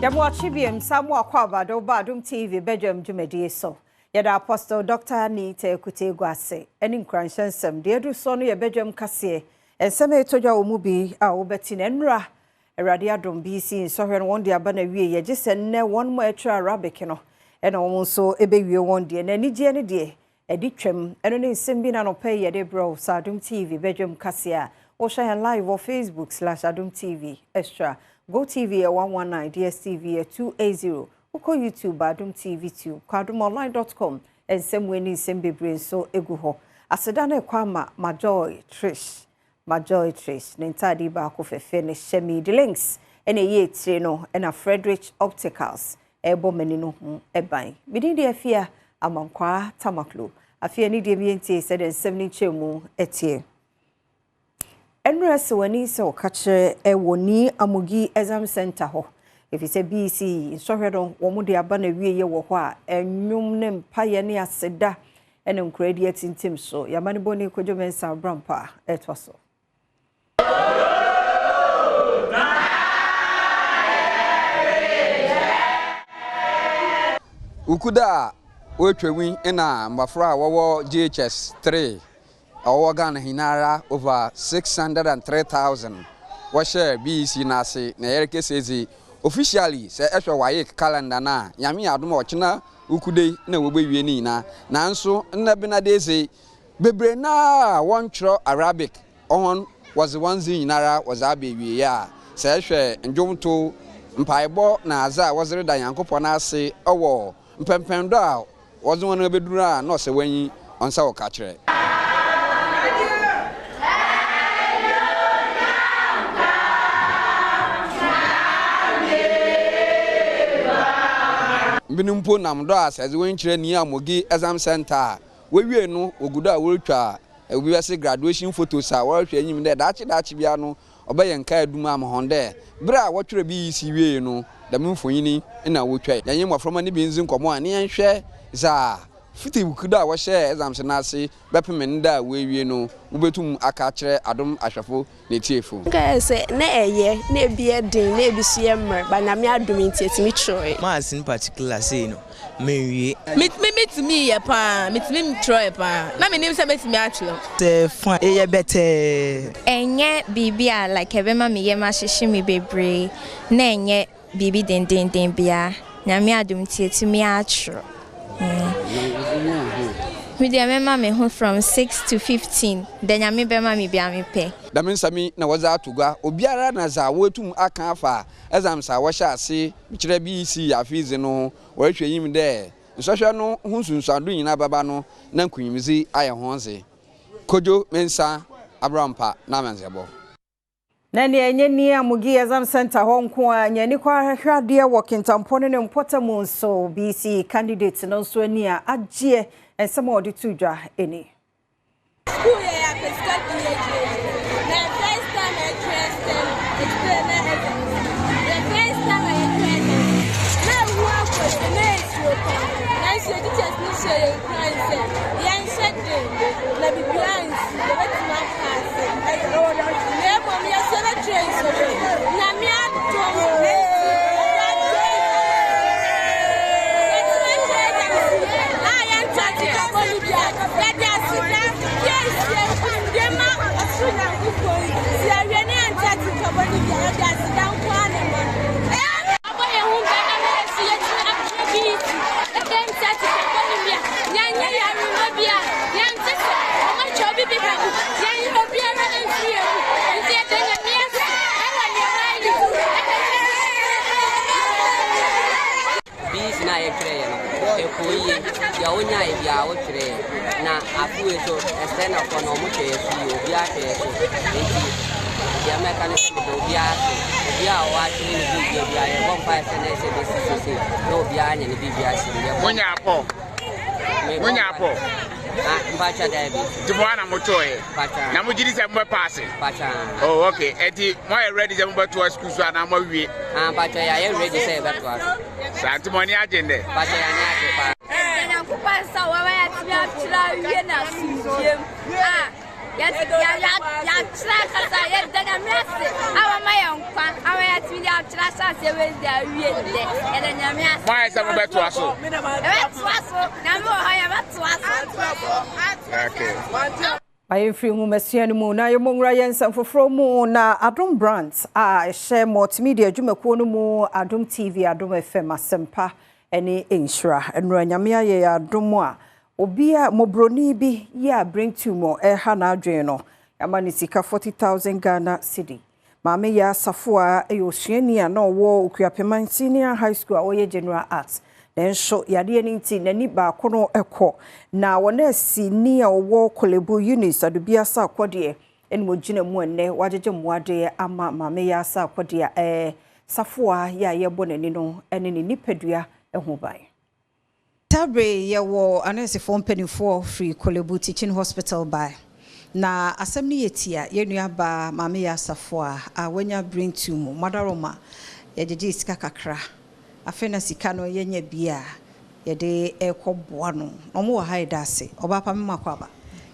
Yɛma wakye biam sa mo akɔ aba de woba Adom TV badwam dwumadie so. Yɛda Apostle Dr. Anita Akuteegu ase ne nkuranhyɛ nsɛm. Deɛ aduru soɔ no yɛ badwam kaseɛ. Nsɛm a ɛtɔ dwa wɔ mu bi a wobɛte no nnora Awurade adom BC nsɔhwɛ no wɔn de aba no awieɛ gye sɛ nnɛ wɔn mu a ɛtwerɛ Arabic no na wɔn nso bɛwie wɔn deɛ. Na anigyeɛ no deɛ ɛde twam. Ɛno ne nsɛm bi na anɔpa yi yɛde brɛ wo sɛ Adom TV badwam kaseɛ a wohwɛ yɛn live wɔ Facebook slash Adom TV Extra, GoTv yɛ 119, DSTV yɛ 280, wokɔ YouTube a Adom TV Tube, kɔ adomonline dot com nsɛm wei ne nsɛm bebree nso gu hɔ. Aseda no rekɔ ama Majoy Trish Majoy Trish ne ntaade yi baako fɛfɛ na ɛhyɛ me yi. De links na ɛyɛ etire no na Fredrich Opticals ɛrebɔ m'ani no ho ban. Me din de Afia Amankwaa Tamaklo. Afei ɛne deɛ mientie sɛdeɛ nsɛm no nkyerɛmu teɛ. Ɛnora sɛ w'ani sɛ ɔka kyerɛ wɔ Nii Amugi Exam Center hɔ efisɛ BEC nsɔhwɛ no wɔn de aba n'awieɛ wɔ hɔ a ɛnwom ne mpaeɛ ne aseda ne nkoraa di atintim so. Yɛamanebɔni Kojo Mensah Abrampah ɛtoa so. Wukuda a oetwa mu yi na mbofra a wɔwɔ JHS 3 a ɔwɔ Ghana nyinara over 603,000 wɔhyɛɛ BEC no ase na yɛrekesi dze officially sɛ ehwɛ WAEC calendar no a Nyame yɛ adom a ɔkyena Wukuda yi na wobewie ne nyina. Naaso ndɛ Benada yi dze, beberee no ara a wɔnnkyerɛw Arabic hɔn wɔdze hɔn dze nyinara wɔdze aba ewiei a, sɛ ehwɛ ndwomtow, mpaebɔ na adze a wɔdze reda Nyankopɔn ase wɔ mpɛnpɛndo a wɔdze hɔn ebedur a nna ɔsɛ w'enyi ɔnnsɛ wo kakyerɛ. Binom mpo nam do a sɛ edze hɔn kyerɛ Nia Mogi Exam Centre a, woewie no wogu do a worutwa obi bɛse graduation photos a wɔrohwɛ enyim dɛ daakye daakye biara no ɔbɛyɛ nkaadum ama hɔn dɛ ber a wɔtwerɛ BEC wiei no dɛm mfonyin yi na wotwae. Yɛnye mboframba no bi ndzi nkɔmbɔ a na yɛnhwɛ dza fitsi da a wɔhyɛɛ exams no ase bɛpem ndɛ a woewie no wobotum aka akyerɛ Adom ahwɛfo na etsiefo. Nka yɛ sɛ na ɛyɛ, na ebi yɛ den, na ebi nso yɛ mmerɛ, but Nyame adom nti yɛtumi twerɛe. Maths in particular sei no, menwie. Me me metumi yɛ paa, metumi twerɛɛ paa. Na menim sɛ mɛtumi atwerɛ. Sɛ fine eyɛ bɛtɛɛ. Ɛnyɛ biribi a like ɛbɛma me yam ahyehye me bebree na ɛnyɛ biribi dendenden biara. Nyame adom nti yɛatumi atwerɛ. Me deɛ mɛma me ho from 6 to 15 deɛ Nyame bɛma me biara mepɛ. Dɛm nsɛm yi na wɔdze ato gua, obiara na dza woetum akã afa exams a wɔhyɛ ase kyerɛ BEC afe yi dze no ho. Wɔrohwɛ enyim dɛ nsɔhwɛ no ho nsunsuando nyina bɛba no na nkunyimdzi ayɛ hɔn dze. Kojo Mensah Abrampah n'amandzɛɛbɔ. Na nea ɛnyɛ ni a Mugi Exam Centre hɔ nko ara, nya ani kɔ ara hwɛ adeɛ wɔ Kintampo ne ne mpɔtam nso. BC candidate no nso ani a agyeɛ nsɛm a wɔde to dwa ni. School yɛ yɛ apɛ sika di yɛ akyire na first time a yɛtwerɛ STEM explain na exams the first time a yɛtwerɛ exams na ehu akɔ so na esuro paa nanso yɛ teachers no hyɛ yɛn nkuran sɛ yɛnhyɛ den na biribiara nsi yɛbɛtumi apaase na mmom yɛsɛ bɛtwerɛ nsɔhwɛ nyame adom Bees no a yɛtwerɛeɛ no, ɛkɔɔ yie. Deɛ wonyaeɛ biara wotwerɛeɛ. Na afe wei nso, externalfoɔ no, wɔhwɛ yɛn so yie. Obiara hwɛ yɛn so. Nti deɛ mɛka ne sɛ meda obiara ase. Obiara a ɔatwere ne biribia biara, yɛbɔ mpaeɛ sɛ na ɛsɛ bɛsi sese na obiara anya ne biribia ahyɛ mu. Yɛbɔ Monya apɔ. Mebɔ Monya apɔ. Ah, mpakyɛ daabi. Nti mo ana motooɛ? Mpakyɛ. Na mogye di sɛ mobɛpaase? Mpakyɛ. Oh, okay. Enti moayɛ ready sɛ mobɛtoa sukuu so anaa moawie? Ah, mpakyɛ yɛayɛ ready sɛ yɛbɛtoa so. Saa nti mo ani agye ndɛ? Mpakyɛ yɛn ani agye paa. Yɛda Nyankopɔn ase sɛ wama yɛatumi atwerɛ awie no asomdwoeɛ mu a. Yɛakyerɛ ankasa, yɛda Nyame ase a wama yɛn nkwa ama yɛatumi de akyerɛ ahyɛ aseɛ wei de awie nnɛ. Yɛda Nyame ase. Moayɛ sɛ mobɛtoa so? Yɛbɛtoa so. Nyame wɔ hɔ, yɛbɛtoa so. Okay. Ma yɛmfiri nwomasua no mu na yɛmmɔ nwura yɛn nsɛm foforɔ mu na Adom Brands a ɛhyɛ Multimedia adwumakuo no mu Adom TV, Adom FM, Asɛmpa ne Nhyira. Nnora Nyame ayɛ yɛn adom a obi a mmɔborɔni bi yɛ a brain tumor ɛreha n'adwene no, yɛama no sika 40,000 Ghana cedi. Maame Yaa Safoa yɛ osuani a na ɔwɔ Okuapeman Senior High School a ɔyɛ General Arts. Nanso yadeɛ no nti n'ani baako no kɔ. Na wɔ nɛɛseni a ɔwɔ Korle-Bu Eunice Adubiasa Akɔdeɛ ɛna ɔgyina mu ɛnnɛ wagyegye mmoadeɛ ama Maame Yaa Sarkodie a Safoa yɛ a yɛbɔ n'ani no ne ne nipadua ho ban. Tabre yɛwɔ anɛɛsefoɔ mpanimfoɔ firi Korle-Bu Teaching Hospital bae. Na asɛm no yɛ tia yɛn nua baa Maame Yaa Safoa a wanya brain tumor. Madaroma yɛgyegye sika kakra. Afei na sika no yɛnya bi a yɛde rekɔboa no. Na wɔn wɔ ha yɛda ase. Ɔbaa pa mema akɔ aba.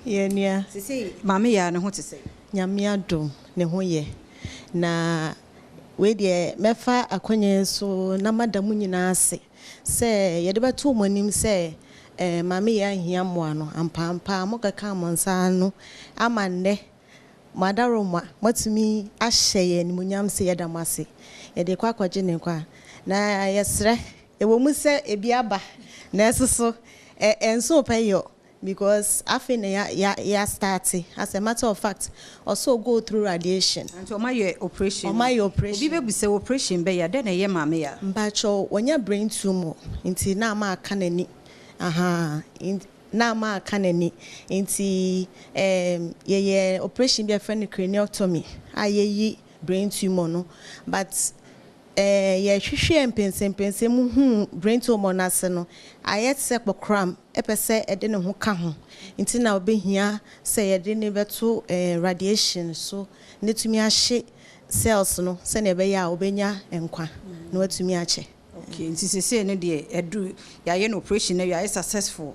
Yɛn nua. Sesei Maame Yaa ne ho te sɛn? Nyame adom ne ho yɛ. Na wei deɛ mɛfa akwanya yi so na mada mo nyinaa ase sɛ yɛde bɛto mo anim sɛ Maame Yaa hia mmoa no ampaampa mokɛkaa mo nsa ano ama nnɛ mo adaworoma moatumi ahyɛ yɛn animuonyam sɛ yɛda mo ase. Yɛde rekɔ akɔgye ne nkwa. Na yɛsrɛ, ɛwɔ mu sɛ ebi aba nanso so ɛnso pɛ yɔ because afei na ya ya ya start. As a matter of fact, ɔsɛ go through radiation. Nti ɔma yɛ operation. Ɔma yɛ operation. Obi bɛbu operation bɛyɛ dɛn na ɛyɛ Maame Yaa? Mpakyɛw, wɔnya brain tumor nti na ama aka n'ani. Aha, na ama aka n'ani nti yɛyɛ operation bi a yɛfrɛ no craniotomy a yɛyi brain tumor no, but yɛhwehwɛ mpɛnsɛmpɛnsɛm mu hu brain tumor no ase no ayɛ te sɛ kpɔkram ɛpɛ sɛ ɛde ne ho ka ho, nti na ɔbɛhia sɛ yɛde ne bɛto radiation so ne tumi ahye cells no sɛnea ɛbɛyɛ a ɔbɛnya nkwa na watumi akyɛ. Okay, nti sesei no deɛ ɛdu yɛayɛ no operation no yɛayɛ successful.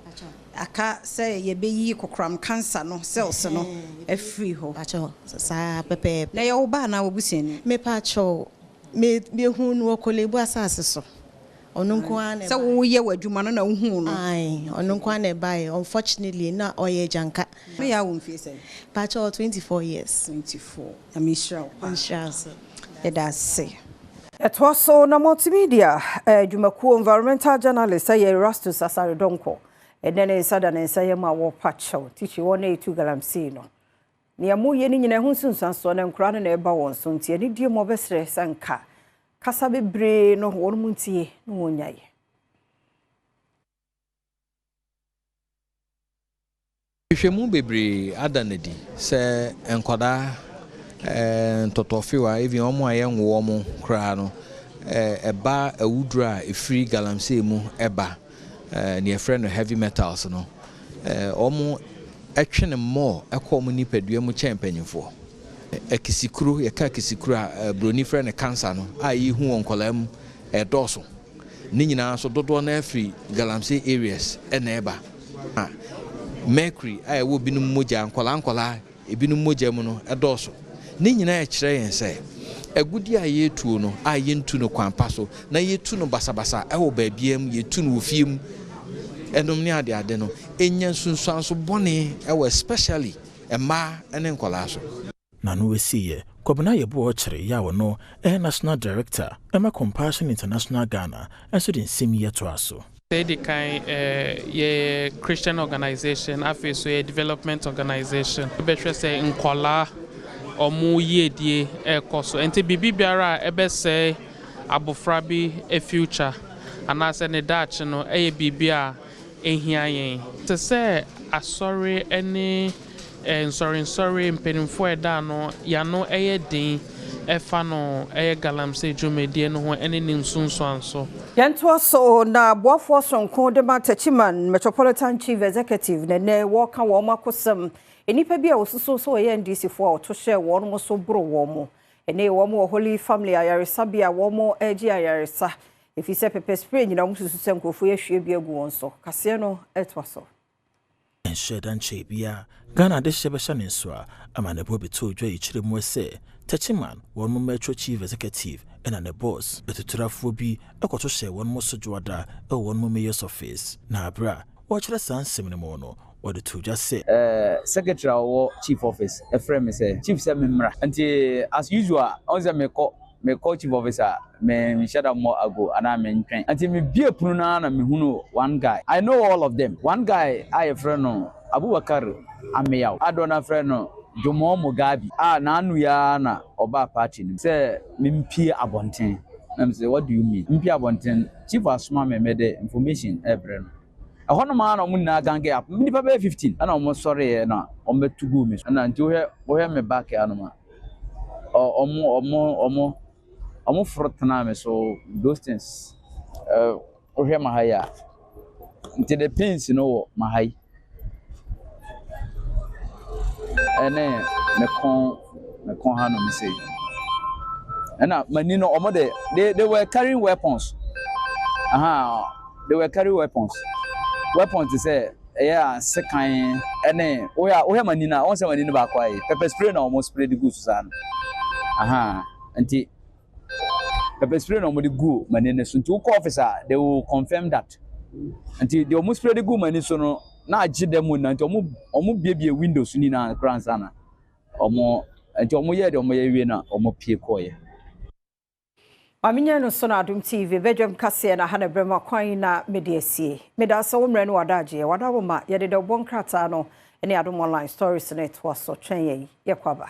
Aka sɛ yɛbɛyi kokoram cancer no cells no afiri hɔ. Pakyɛw, saa pɛpɛɛpɛ. Na yɛwo ba anaa wɔbusuani? Mepakyɛw, me mehu no wɔ Korle-Bu asase so. Ɔno nko ara na Sɛ woyɛ w'adwuma no na wohuu no? Ae, ɔno nko ara na ɛbaeɛ. Unfortunately, na ɔyɛ agyanka. Meyɛ awo mfie sɛn? Pakyɛw, 24 years. 24. Nyame nhyira wo paa. Nhyira wo so. Yɛda ase. Ɛtoa so na multimedia adwumakuo environmental journalist ɛyɛ Erastus Asare Donkor. Ɛnɛ ne nsa da ne nsa yɛ mu a wɔrepa kyɛw. Tikyi wɔn na ɛtu galamsey no. Nea moyɛ no nyinaa ho nsunsuansoɔ na nkora no na ɛba wɔn so nti anidie mu ɔbɛsrɛ sɛ nka kasa bebree no wɔn mu ntie na wɔn nyaeɛ. Nhwehwɛmu bebree ada no adi sɛ nkwadaa ntɔtɔfewa, even wɔn a yɛnwo wɔn koraa no, ɛba awuduro a ɛfiri galamsey mu ɛba, nea yɛfrɛ no heavy metals no, wɔn ɛtwe no mmɔɔ ɛkɔ wɔn nipadua mu kyɛn mpanyinfoɔ. Akisikuro, yɛka akisikuro a buroni frɛ no cancer no a yɛhu wɔ nkwadaa mu ɛdɔɔso. Ne nyinaa nso dodoɔ no afiri galamsey areas ɛna ɛba. Mercury a ɛwɔ binom mogya, nkwadaa nkwadaa ebinom mogya mu no ɛdɔɔso. Ne nyinaa ɛkyerɛ yɛn sɛ agudie a yɛretuo no a yɛntu no kwan pa so na yɛtu no basabasa ɛwɔ baabiara mu, yɛtu no wɔ fie mu ɛnom ne adeade no ɛnya nsunsuanso bɔne ɛwɔ especially mmaa ne nkwadaa so. Na no wɔsiiɛ Kwabena Yɛboɔ kyerɛ yɛ a wɔno ɛyɛ National Director ɛma Compassion International Ghana ɛnso de nsɛm yi ɛtoa so. Sɛ kan yɛ Christian organization, afei so yɛ development organization. Bɛhwɛ sɛ nkɔlaa ɔmo yiedie ɛrekɔ so, nti biribi biara a ɛbɛsɛe abɔfra bi future anaasɛ ne daakye no ɛyɛ biribi a ɛhia yɛn. Te sɛ asɔre ne nsɔrensɔre mpanimfoɔ a ɛda ano yano ɛyɛ den ɛfa no ɛyɛ galamsey dwumadie no ho ɛne ne nsunsuanso. Yɛntoa so na boafoɔ sonko de ma Techiman Metropolitan Chief Executive nɛnɛ wɔka wɔn akosɛm nnipa bi a wɔsusu sɛ wɔyɛ NDC foɔ a wɔto hyɛ wɔn mo so boro wɔn mo. Ɛnɛ wɔn wɔ Holy Family ayaresabea a wɔn regye ayaresa ɛfiri sɛ pepper spray nyina wɔn susu sɛ nkurɔfoɔ ahwie bi agu wɔn so. Kaseɛ no ɛtoa so. Ɛnhyɛɛ da nkyɛe biara, Ghana adehyeɛ bɛhyɛ ne nso a, amanneɛbɔ bɛtoo dwa yi kyerɛ mu sɛ Techiman wɔn Metro Chief Executive ɛna ne boss atuturafoɔ bi kɔto hyɛɛ wɔn mo so dwoada wɔ wɔn mo mayor's office. Na berɛ a wɔrekyerɛ saa nsɛm no mu no, wɔde too dwa sɛ. Secretary a ɔwɔ chief office frɛɛ me sɛ chief sɛ memmra nti as usual ɔhu sɛ mekɔ mekɔ chief office a menhyɛ da mmɔ ago anaa mentwɛn nti mebue pono no ara na mehunu one guy I know all of them one guy a yɛfrɛ no Abubakar Ameyaw a dɔn no frɛ no Jomo Mugabe a n'ano yi ara na ɔbaa party no mu sɛ mempue abɔnten na mese what do you mean mpue abɔnten chief asoma me mede information rebrɛ no. Ɛhɔnom ara na wɔn nyinaa gange up. Nnipa bɛyɛ 15 ɛna wɔn sɔreeɛ na wɔn bɛto guu me so. Ɛna nti wohwɛ wohwɛ me back hanom a, wɔn wɔn wɔn wɔn foro tenaa me so those things. Uh, wohwɛ ma ha yi a, nti the pains no wɔ ma ha yi. Ɛne me kɔn me kɔn hanom sei. Ɛna m'ani no wɔn de they were carrying weapons. Aha. They were carry weapons. Weapons te sɛ ɛyɛ a sekan ɛne wohwɛ a wohwɛ m'ani no a wɔn sɛ m'ani no baako ayɛ pepper spray na wɔn spray de gu so saa no. Aha nti pepper spray na wɔn de gu m'ani no so nti wokɔ office a they will confirm that. Nti deɛ wɔn spray de gu m'ani so no na agye dɛm mu na nti wɔn wɔn biebie windows nyinaa koraa nsa na wɔn nti wɔn yɛ deɛ wɔn yɛ wie na wɔn pie kɔɔyɛ. Maame nya no so na Adom TV badwam kaseɛ na ha na berɛ ma kwan na mede asie. Meda sɛ wo mmerɛ ne w'adagyeɛ, w'adawoma, yɛde dɛwbɔ nkrataa no ne Adom Online stories no ɛtoa so. Twɛn yɛn, yɛkɔ aba.